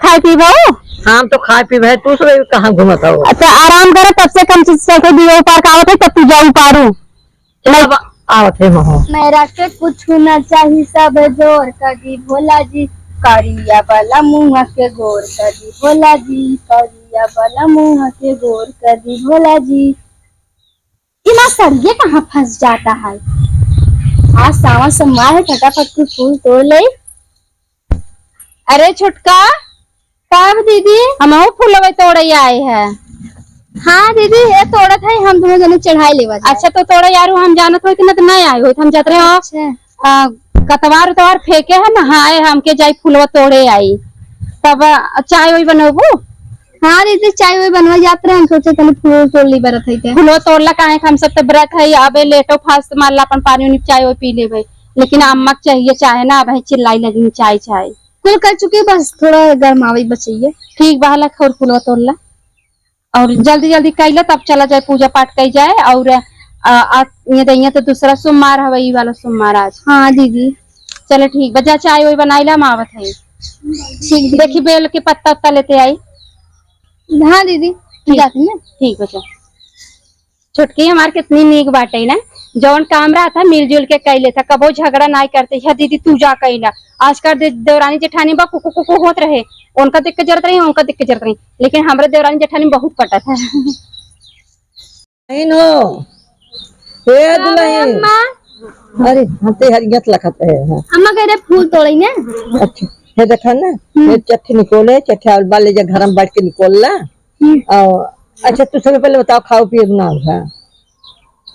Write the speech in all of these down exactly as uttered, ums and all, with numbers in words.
खाए पीबो? हम तो खाए पीबे, तू सब कहाँ घूमत हो? अच्छा, आराम करो, तब से कम चीज से कोई दियो उपार का आवत है, तब तू जाओ उपारू। चल, अब आवत है महो। मेरा के कुछ ना चाही, सब जोर कर दी भोला जी। करिया वाला मुँह के गोर कर दी भोला जी, करिया वाला मुँह के गोर कर दी भोला जी। इमा सड़िए कहाँ फंस जाता है? आज सावन सोमवार है, फटाफट कुछ फूल तोड़ ले। अरे छोटका, का दीदी? हमहू फूलवे तोड़े आए हैं। हाँ दीदी, ये तोड़त है, हम दोनों जने चढ़ाई लेवा जाए। अच्छा, तो तोड़े यार, हम जानत हो कि ना तो नहीं आए हो, हम जात रहे हो। अच्छा। आ, कतवार उतवार फेंके है, नहाए, हमके जाई फूलवा तोड़े आई, तब, आ, चाय वही बनबू? हाँ दीदी, चाय वही बनवा जात रहे, हम सोचे तनी फूल तोड़ ली बरत है के। फूलवा तोड़ला काहे कि हम सब तो व्रत है, अबे लेटो फास्ट मारला, अपन पानी उनी चाय वही पी लेबे, लेकिन अम्मा के चाहिए चाय ना, अब है चिल्लाई लगी चाय चाय। कुल कर चुके, बस थोड़ा गरमावे बचइए। ठीक बा, हला खौर फूलवा तोड़ला और जल्दी जल्दी कइला, तब चला जाए पूजा पाठ कई जाए। और, आ, आ, ये दइया तो दूसरा सोमवार हवे, ई वाला सोमवार आज। हाँ दीदी। चलो ठीक बा, जा चाय वही बनाई ला, हम आवत है। ठीक दीदी। देखी बेल के पत्ता उत्ता लेते आई। हाँ दीदी, ठीक। जाती है। ठीक बा, जा। छोटकी हमार कितनी नीक बाटे ना, जौन काम रहता मिलजुल के कई लेता, कबो झगड़ा नाई करते। "या दीदी तू जा कई ला।" आजकल दे-, देवरानी जेठानी बा कुकु कुकु होत रहे, उनका देख के जरत रही, उनका देख के जरत रही, लेकिन हमरे देवरानी जेठानी बहुत पटत है। नहीं नो, ए का दुल्हन। अम्मा? अरे, हम तो हरियत लखत रहे हैं। अम्मा कह रहे फूल तोड़े ने। अच्छा, ये देखा ना, हम्म। ये चट्ठी निकोले, चट्ठी और बाल ले जा, घर में बैठ के निकोल ला। हम्म। और, अच्छा, तू सबसे पहले बताओ, खाओ पिए ना है?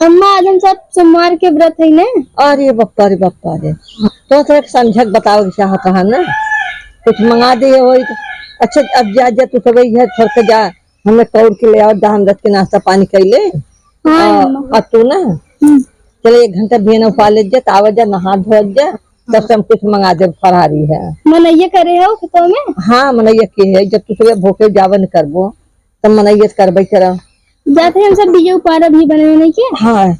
अम्मा, आज हम सब सोमवार के व्रत है ना। अरे बप्पा रे, बप्पा रे, तो, तो एक समझक बताओ के चाहत है ना, कुछ मंगा दे होई तो। अच्छा, अब जा, जा, तू सब इधर छोड़ के जा, हमें कौर के ले आओ, जा, हम रख के नाश्ता पानी कर ले। हाँ, आ, अम्मा। अब तू ना, हम्म। चले एक घंटा बिहान उपार ले जा, तो आवा जा, नहा धो जा, तब से हम कुछ मंगा दे, फरारी है। मनैया करे हो खेतों में? हाँ, मनैया के है, जब तू सब भूखे जावन करबो, तब मनैया करबे करा। जाते हम सब बिया उपार अभी बने नहीं के? हाँ,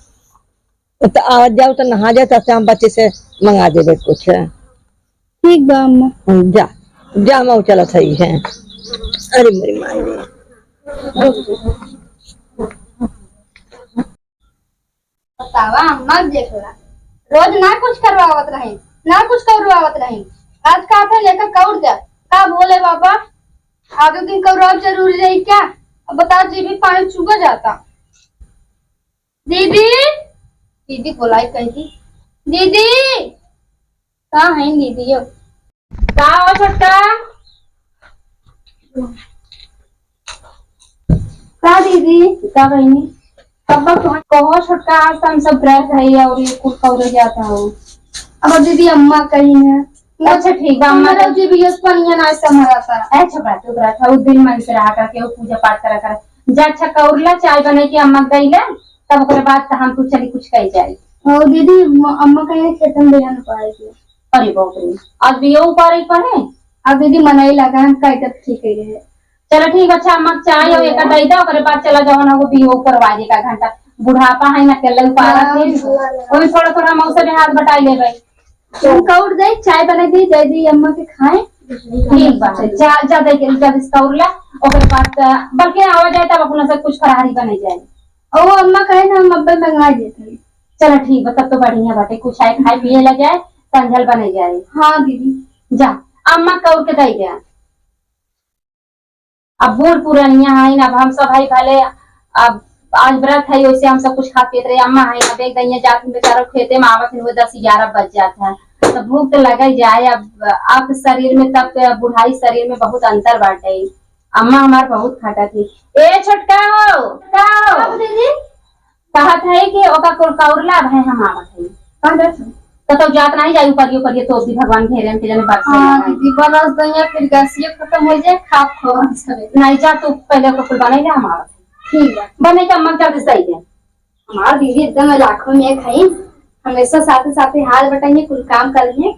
तो आ जाओ, तो नहा जाओ, तो हम बच्चे से मंगा देबे कुछ। ठीक बा अम्मा। जा, जा, हम चलत हई है। अरे मेरी माई रे। बतावा अम्मा, देख ला, रोज ना कुछ करवावत रही, ना कुछ करवावत रही, आज का था लेकर कौर जा, का भोले बाबा, आधे दिन कौर जरूरी रही क्या? अब बता, जी भी पानी चुका जाता। दीदी, दीदी बोलाई कही, दीदी, का है दीदी यो? का हो छोटका? का दीदी? का बहिनी? कब्बा कहो, कहो छोटका, आज तो हम सब व्रत है और ये कुल कौरे जाता हो। अब दीदी अम्मा कही है। अच्छा ठीक बा, अम्मा हमारा कही। जी भी यस पनिया ना संभला था। अच्छा बात, तो व्रत है, उस दिन मन से रहा करके वो पूजा पाठ करा कर। जा अच्छा कौरला, चाय बना के अम्मा गईला, तब ओकरे बाद तो हम तू चली कुछ कही जाए। हाँ दीदी, म-, अम्मा कहे खेतन बेहन पाएगी। अरे बाप रे, आज भी ये ऊपर ही पड़े। अब दीदी मनई लगा, हम कह तब ठीक है। चलो ठीक, अच्छा, अम्मा के चाय और एक दे दो, ओकरे बाद चला जाओ ना, वो भी ऊपर वाजे का घंटा। बुढ़ापा है ना, अकेले उपारा हाँ, थे। बुढ़ा लगा। वो भी थोड़ा थोड़ा मौसा भी हाथ बटाई ले भाई। उनका उठ दे, चाय बना दे, दे दी अम्मा के खाए। ठीक बा, जा, जा दे के, जा इसका उरला, ओकरे बाद, अ, बल्कि आवा जाए तब अपना से कुछ फरारी बने जाए। ओ अम्मा कहे ना, हम अब्बे मंगा देते हैं। चलो ठीक बा, तब तो बढ़िया बाटे, कुछ आए खाए पिए लग जाए, संझल बने जाए। हाँ दीदी। जा, अम्मा कौर के दे दे। अब बूढ़ पुरनिया हईन, अब हम सब हई भले, अब आज व्रत है, वैसे हम सब कुछ खात पियत रहे। अम्मा हईन, अब एक दइया जात हन बेचारो खेते में, आवत हन वो दस ग्यारह बज जात है, तो भूख तो लगे जाए। अब, अब शरीर में, तब के बुढ़ाई शरीर में बहुत अंतर बाटे। अम्मा हमार बहुत खटत ही। ए छोटका हो, का हो? अब दीदी? कहत है कि ओका कुल कौरला, अब है हम आवत है। कहाँ जात है? तो, तो जात नहीं जाई, ऊपरियो, ऊपरियो तो भी भगवान घेरे के जने बात हाँ, है। दीदी, बरस दइया, फिर गैसियो खत्म हो जाए, खाप खो हम सभी। नहीं जा, तू पहले ओका कुल बनाई ले, हम आवत है। ठीक है। बने के अम्मा के जल्दी से आई है। हमार दीदी एकदम लाखों में एक है, हमेशा साथे साथे हाथ बटाइए, कुल काम करिए,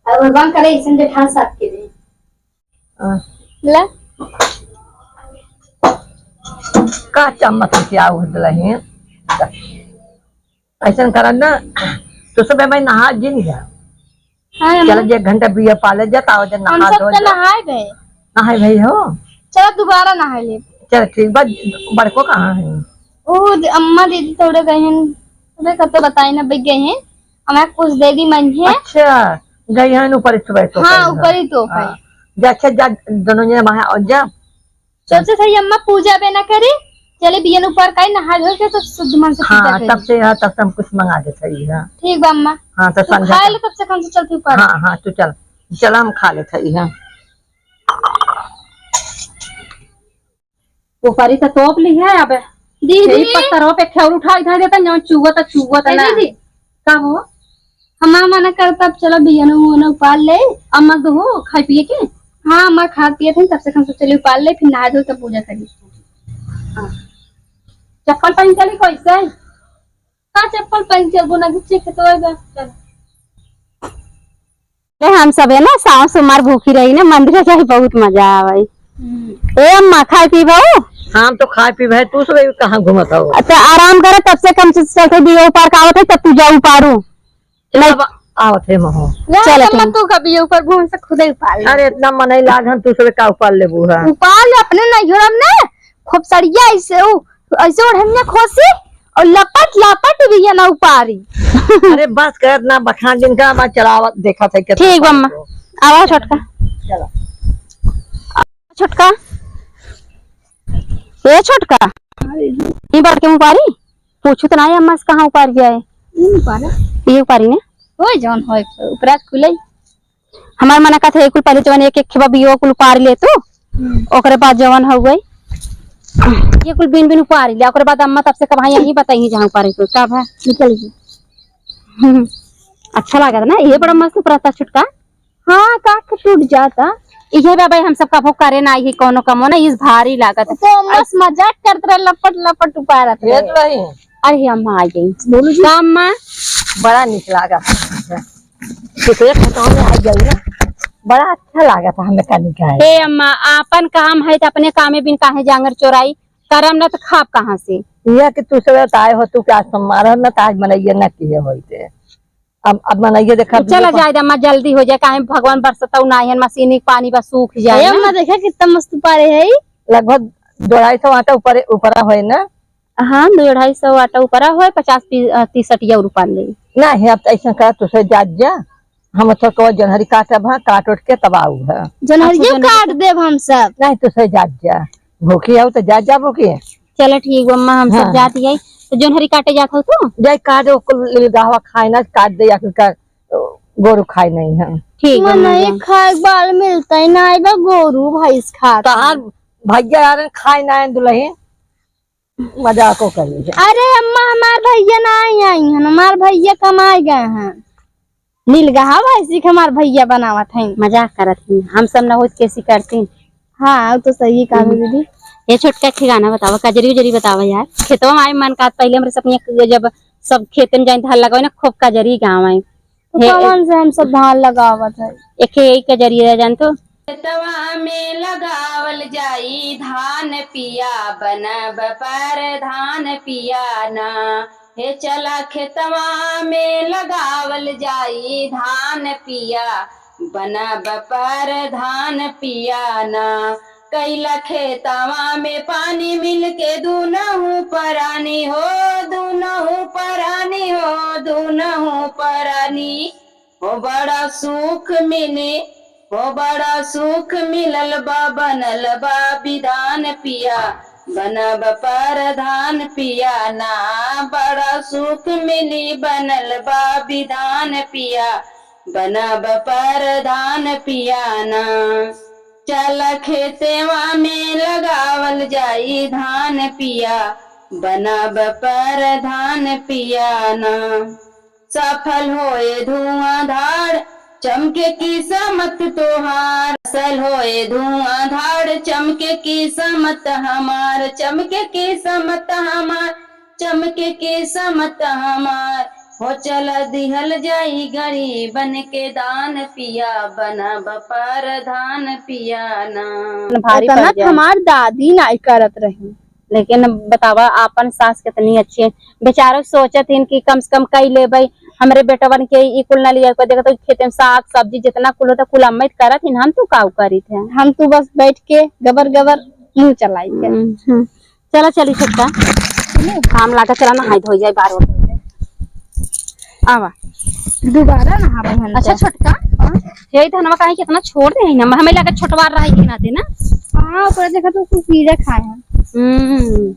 और भगवान करे ऐसन जेठान साथ के दे। हाँ। ले। का चम्मच से क्या उठ रहे हैं? ऐसन करन ना, तो सुबह में नहा जिन जा। हाँ, चल, हम जे एक घंटा बिया पाले जा, ताव जे हम नहा सब धो तो जा। नहाए गए। नहाए भई हो? चलो दोबारा नहाए ले। चल ठीक बा। बड़को कहाँ है? ओ द-, अम्मा दीदी थोड़े गए हैं, अबे कब तो बताई ना, बिक गए हैं। हमारे कुछ दे दी मन है। अच्छा, गई है ऊपर ही तो बैठो हाँ, कहीं, ऊपर ही तो हाँ। जा, अच्छा, जा, दोनों जने वहाँ और जा। सोचे सही अम्मा पूजा बे ना करी, चले बियन ऊपर काई नहा धो के तो शुद्ध मन से पूजा हाँ, करी। तब से, हाँ, तब से हम कुछ मंगा दे सही है। ठीक बा अम्मा। हाँ, तो तू संध्या खा का ले, तब से कौन से चलती ऊपर? हाँ, हाँ, तू चल, चल हम खा ले सही है। ऊपरी तो तोप ली है अब। दीदी। यही पत्थरों पे खेल उठाई धर देता, जौन चुवत, चुवत ए ना। दीदी। का हो? हमार मना करता, अब चलो बियनो उयनो उपार ले। अम्मा तो हो, खाए पिए के? हाँ, अम्मा खा पिए थे, तब से हम सोचले उपार ले, फिर नहा धो तब पूजा करी। हाँ। चप्पल पहन चली कैसे? का चप्पल पहन चलबो ना, गिच्चे खेतवा बा। चल। ले हम सब है ना, सावन सोमवार भूखी रही ना, मंदिर जाए बहुत मजा आवे। हम्म। ए अम्मा, खाए पीबो? हम तो खाए पीबे, तू सब कहाँ घूमत हो? अच्छा, आराम करे, तब से कम से चलते दियो ऊपर का आवत है, तब तू जाऊ पारू। चल, नहीं। अब आवत है महो। चल, अम्मा, ठीक। तू कभी ऊपर घूम से खुदे उपार ले। अरे, इतना मन ही लाग, हम तू सब का उपार लेबू है? उपार ले अपने नहीं हो, हमने खूब सड़िया ऐसे उ ऐसे ओढ़निया खोसी और लपट लपट बियन उपारी। अरे बस कर ना, बखान दिन का मैं चलावत देखा था कितना ठीक बा अम्मा। पानी हो। आवा छोटका। चलो। छोटका, ए छोटका, ई बड़के उपारी? पूछू तो ना अम्मा से कहाँ उपार गया है? ई उपारा? ये उपारी ने? ओए जौन होए, उपरा खुले। हमार मना कहत है, कुल पहले जवन एक एक खेबा बियो कुल उपार ले तू, हम्म। ओकरे बाद जवन हो गई, ये कुल बिन बिन उपार ले, ओकरे बाद अम्मा तब से कब यही बताई जहाँ उपारे के, का भा? निकल गई। हम्म, अच्छा लागत ना, ये बड़ा मस्त उपरता छुटका। हाँ, का के टूट जाता। इहे बा भाई, हम सब कबो करे ना, ये कोनो कमो ना, इस भारी लागत। तो मस्त मजाक करत रहे, लपट लपट उपारत रहे। अरे अम्मा आ गई। बोलू जी। का अम्मा? बड़ा निक लागा। केकरे खेतवा में आ गई ना, बड़ा अच्छा लागत हमें कनिका है। हे अम्मा, आपन काम है त अपने कामे बिन काहे जांगर चोराई, करम न त खाब कहाँ से? यह कि तू सब आए हो, तू क्या सम्मारह न त आज मनैया न किए होइते। अब, अब मनैया देखा चला जाए दे अम्मा, जल्दी हो जाए, काहे भगवान बरसतौ ना है, मशीनी पानी बस सूख जाए ए ना। अम्मा देखा कितना मस्त उपारे है। लगभग दो ढाई सौ आटा ऊपर, ऊपरा होए ना। हाँ, दो ढाई सौ आटा ऊपरा होए, पचास पी-, अ, तीस अटिया और उपार ले। ना है, अब तो ऐसा करा, तू से जात जा, हम तो को जनहरी काटब, हाँ, काट उठ के तब आऊ है। जनहरियो अच्छा, जनहरी काट देब हम सब। नहीं, तू से जात जा, भूखी हो तो जात जा भूखी। चलो ठीक बा अम्मा, हम सब हाँ। जात जाई। तो जनहरी काटे जात हो तू? जाई काट, ओकुल गाहवा खाए ना, काट दे या फिर का, गोरू खाए नहीं है। ठीक बा, नहीं खाए बाल मिलता ही ना, आइबा गोरू भैंस खात। कहाँ भैया यार खाए ना है दुल्हन। मजाको कर लीजिए। अरे अम्मा, हमार भैया ना आई, आई हैं, हमार भैया कमाए गए हैं। मिल गया हवा, इसी के हमार भैया बनावत हैं। मजाक करत हैं, हम सब ना होत कैसी करती। हाँ, वो तो सही काम है हम्म। दीदी। ये छोटका एक ठे गाना बतावा, कजरी उजरी बतावा यार। खेतवा में आए मन का पहले हमरे सब जब सब खेते में जाए धान लगावे ना, खूब कजरी गावे। तो हे, कौन से हम सब धान लगावत है? एक यही कजरी रह जान तो। खेतवा में लगावल जाई धान पिया, बनब परधान पिया ना। हे चला खेतवा में लगावल जाई धान पिया, बनब परधान पिया ना। कैला खेतवा में पानी मिलके दूनहु परानी हो, दूनहु परानी हो, दूनहु परानी। हो बड़ा सुख मिली, हो बड़ा सुख मिलल बा, बनल बा विधान पिया, बनब परधान पिया ना। बड़ा सुख मिली, बनल बा विधान पिया, बनब परधान पिया ना। चल खेतवा में लगावल जाई धान पिया, बनब परधान पिया ना। सफल होए धुआंधार, चमके किस्मत तोहार। सफल होए धुआंधार, चमके किस्मत हमार, चमके किस्मत हमार, चमके किस्मत हमार। हो चल दिहल जाई गरीबन के दान पिया, बनब परधान पिया ना। भारी इतना पड़ जाए। हमार दादी नाई करत रही। लेकिन बतावा, आपन सास कितनी अच्छी है। बेचारो सोचत हिन कि कम से कम कई लेबै, हमरे बेटवन के ई कुल ना लिया के देखत हो, खेते में साग सब्जी जितना कुल होता कुल अम्मा ही करत ही, हम तू काऊ करीत है। हम तू बस बैठ के गबर गबर मुँह चलाई के। हम्म, हम्म। चला चली छोटका, काम लागा, चला नहाई धोई जाए, बार बार धोई जाए। आवा। दोबारा नहावे हम अच्छा तो। छोटका, हाँ? यही धनवा काहे कितना छोड़ दे है ना, हमें लगा छोटवार रही के नाते ना। हाँ, ओकरा देखा तो कुछ कीड़ा खाए हैं। हम्म।